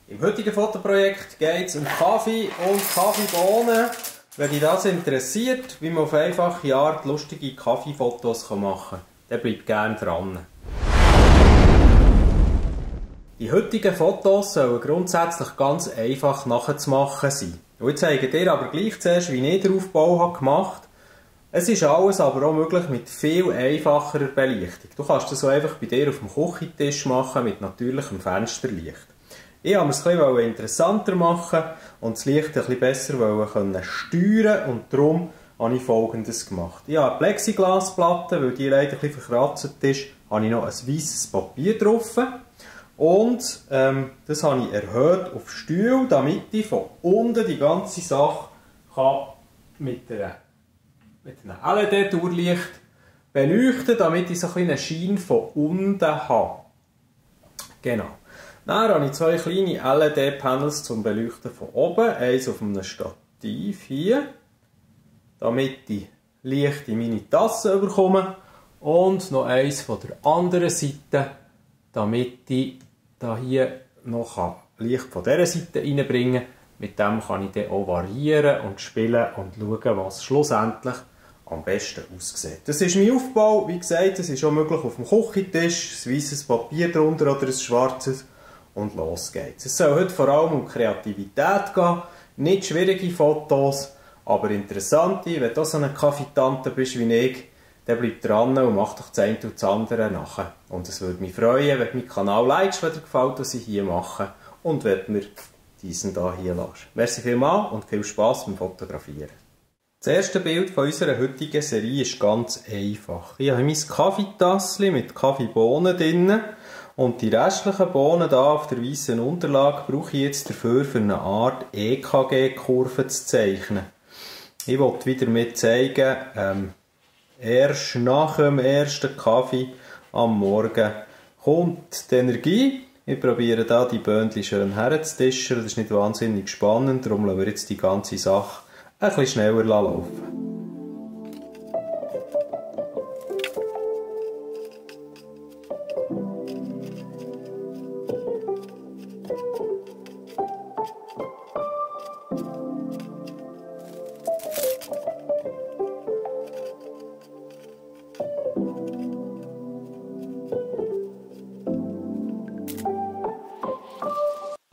Im heutigen Fotoprojekt geht es um Kaffee und Kaffeebohnen. Wenn dich das interessiert, wie man auf einfache Art lustige Kaffeefotos machen kann, dann bleibt gerne dran. Die heutigen Fotos sollen grundsätzlich ganz einfach nachzumachen sein. Und ich zeige dir aber gleich zuerst, wie ich den Aufbau gemacht habe. Es ist alles aber auch möglich mit viel einfacherer Belichtung. Du kannst das so einfach bei dir auf dem Küchentisch machen mit natürlichem Fensterlicht. Ich wollte es ein bisschen interessanter machen und das Licht ein bisschen besser steuern und darum habe ich Folgendes gemacht. Ich habe eine Plexiglasplatte, weil die leider ein bisschen verkratzt ist, habe ich noch ein weißes Papier drauf. Und das habe ich erhöht auf Stuhl, damit ich von unten die ganze Sache mit einem LED-Durchlicht beleuchten kann, damit ich so einen Schein von unten habe. Genau. Dann habe ich zwei kleine LED-Panels zum Beleuchten von oben. Eins auf einem Stativ hier, damit ich Licht in meine Tasse bekomme. Und noch eins von der anderen Seite, damit ich hier noch Licht von dieser Seite reinbringen kann. Mit dem kann ich dann auch variieren und spielen und schauen, was schlussendlich am besten aussieht. Das ist mein Aufbau. Wie gesagt, es ist auch möglich auf dem Küchentisch, ein weißes Papier drunter oder ein schwarzes. Und los geht's. Es soll heute vor allem um Kreativität gehen. Nicht schwierige Fotos, aber interessante. Wenn du so eine Kaffeetante bist wie ich, dann bleib dran und mach doch das eine und das andere nachher. Und es würde mich freuen, wenn du meinen Kanal likest, wenn dir gefällt, was ich hier mache. Und wenn du mir diesen hier lässt. Merci vielmals und viel Spass beim Fotografieren. Das erste Bild von unserer heutigen Serie ist ganz einfach. Ich habe mein Kaffeetassli mit Kaffeebohnen drin. Und die restlichen Bohnen hier auf der weißen Unterlage brauche ich jetzt dafür, für eine Art EKG-Kurve zu zeichnen. Ich wollte wieder mit zeigen, erst nach dem ersten Kaffee am Morgen kommt die Energie. Ich probiere hier die Böhnchen schön herzutischen. Das ist nicht wahnsinnig spannend, darum lassen wir jetzt die ganze Sache ein bisschen schneller laufen.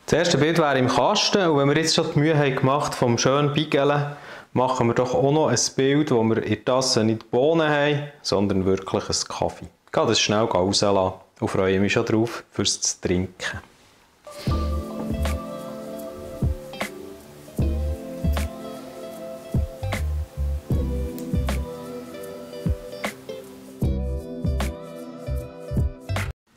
Das erste Bild wäre im Kasten und wenn wir jetzt schon die Mühe haben gemacht vom schönen Bigelen, machen wir doch auch noch ein Bild, wo wir in der Tasse nicht Bohnen haben, sondern wirklich einen Kaffee. Ich kann das schnell rauslassen und freue mich schon drauf, fürs Trinken.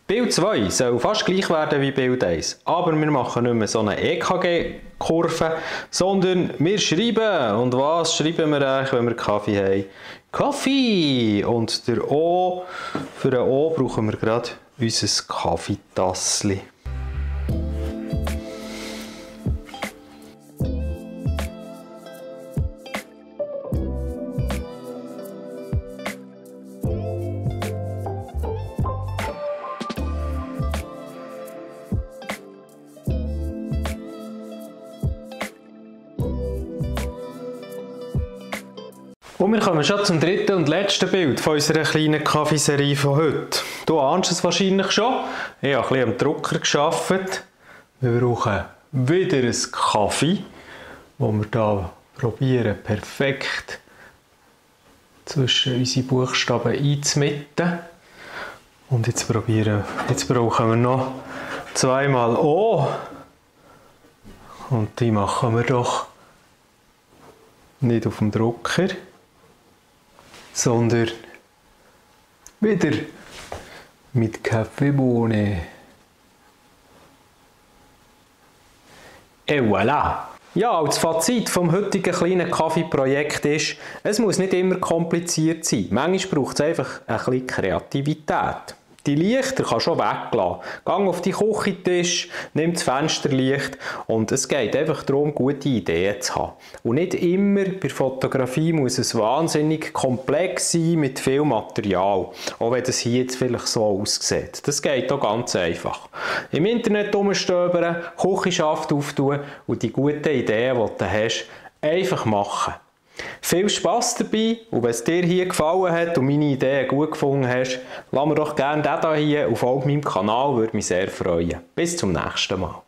Bild 2 soll fast gleich werden wie Bild 1, aber wir machen nicht mehr so eine EKG-Kurve, sondern wir schreiben. Und was schreiben wir eigentlich, wenn wir Kaffee haben? Kaffee! Und für den O brauchen wir gerade unser Kaffeetassli. Und wir kommen schon zum dritten und letzten Bild von unserer kleinen Kaffeeserie von heute. Du ahnst es wahrscheinlich schon. Ich habe ein bisschen am Drucker gearbeitet. Wir brauchen wieder einen Kaffee, wo wir hier probieren, perfekt zwischen unsere Buchstaben einzumitten. Und jetzt brauchen wir noch zweimal O. Und die machen wir doch nicht auf dem Drucker, sondern wieder mit Kaffeebohne. Et voilà! Ja, als Fazit vom heutigen kleinen Kaffeeprojekt ist, es muss nicht immer kompliziert sein. Manchmal braucht es einfach ein bisschen Kreativität. Die Lichter kannst du schon weglassen. Geh auf die Küchentisch, nimm das Fensterlicht und es geht einfach darum, gute Ideen zu haben. Und nicht immer bei Fotografie muss es wahnsinnig komplex sein mit viel Material. Auch wenn das hier jetzt vielleicht so aussieht. Das geht auch ganz einfach. Im Internet rumstöbern, Küchenschaft auftun und die guten Ideen, die du hast, einfach machen. Viel Spass dabei und wenn es dir hier gefallen hat und meine Ideen gut gefunden hast, lass mir doch gerne den hier und folge meinem Kanal, würde mich sehr freuen. Bis zum nächsten Mal.